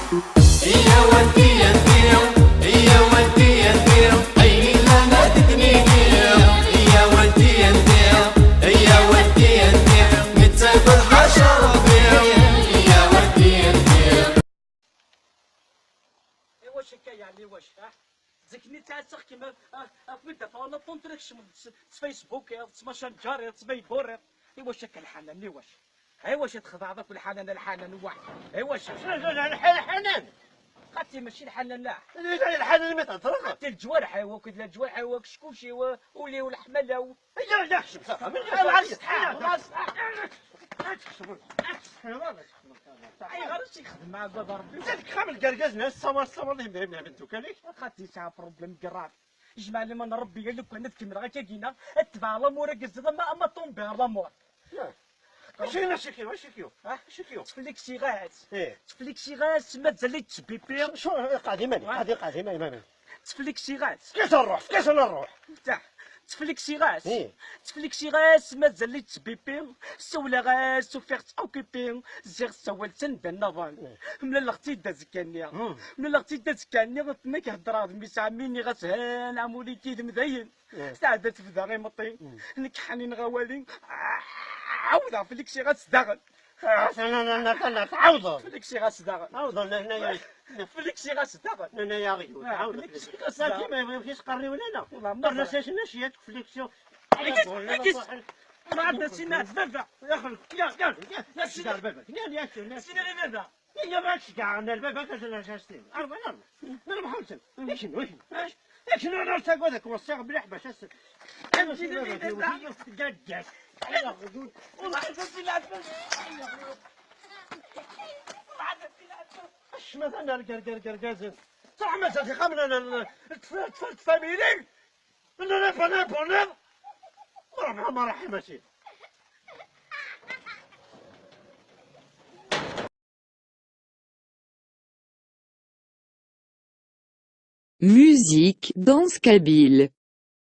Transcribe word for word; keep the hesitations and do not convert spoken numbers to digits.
يا ودي يا ندير، يا ودي يا ندير، عيني لا ما تتنيني. يا ودي يا ندير، يا ودي يا ندير، نتسابر حشر بير. يا ودي يا ندير. ايوا واش هكا يعني واش، ها؟ زكني تاع سخ كيما، ها، ها، كنت دافع ولا طونتريكش من س-، س-، فيسبوك، يا س-، ماسنجر، يا س-، فيبور، يا. ايوا واش هكا الحنان، ايوا واش؟ ايوا واش تخضع ذاك الحنان، الحنان واحد. ايوا واش؟ لا، لا، لا، الح-، الحنان. خاطي ماشي الحنان، لا. لا، لا، الحنان ما تهضر. خاطي الجوارح، ايوا كل الجوارح، ايوا كشكوشي، و-، ولي ولحمة، لا، و-، لا، لا، شوف، صافي، من أيوا، غير عرس صافي. الحنان، خلاص. اي غير شي يخدم مع باب ربي. سالك خام الكركاز، ناس الصور، الصور اللي يبدا يبدا بنتو كاليك. خاطي تاع بروبليم كراف. جمع لي من ربي، قال لك: "انا تكمل غير كاكينا، اتبع لامور، قز لما اما طومبي لامور". لا. اش هنا شكيو، اش شكيو؟ ها؟ شكيو؟ تفليك شي غاز. ايه. تفليك شي غاز، ما تزلي تشبيبي. شو، قاعد يماني، قاعد، قاعد يماني، يماني. تفليك شي غاز. كيف نروح؟ كيف نروح؟ تاع. تفليك شي غاز. إيه. تفليك شي غاز، ما تزلي تشبيبي. سولا غاز، سوفيغ تاوكيبي. زيغ سوال سند النظام. إيه. من الاغتي دا زكاني. مم. من الاغتي دا زكاني، غتنك هضرة، مي ساميني غتهان، عمولي كيد مدين. إيه. سعدت في داري مطي. مم. نكحني نغوالي. عاودها فليك شي غاز داغن. لا، لا، لا، لا، لا، تعوض. فليك شي غاز داغن. عوض، لا، لا، لا. فليك شي غاز داغن. لا، لا، يا غيو، آه، تعوض. فليك شي غاز لا، داغن. كيما ما يمشيش قري ولا لا. والله ما قرنا صح. شاش ناش يا فليك شو. عيش، عيش. ما عندنا شي ناس بابا. يا أخي، يا، يا، يا، يا، سيدي. يا بابا، يا، يا، يا. سيدي غير بابا. يا ما تشجع، أنا البابا كان أنا شاستين. أربعة، أربعة. أنا ما حاولتش. لكن، لكن. لكن أنا أرسل هذاك والصيغ مليح باش أس-، أنا سيدي غير بابا. جدك. والله حتى في العسل. والله حتى في العسل. اش مثلا قال، قال، قال، قال زين. صراحة ما زال خامل أنا ال-، التف-، التف-، التفاميلي. لا، لا، بلا، بلا. ورحمة، ما رحمة سيدي. Musique, danse kabyle.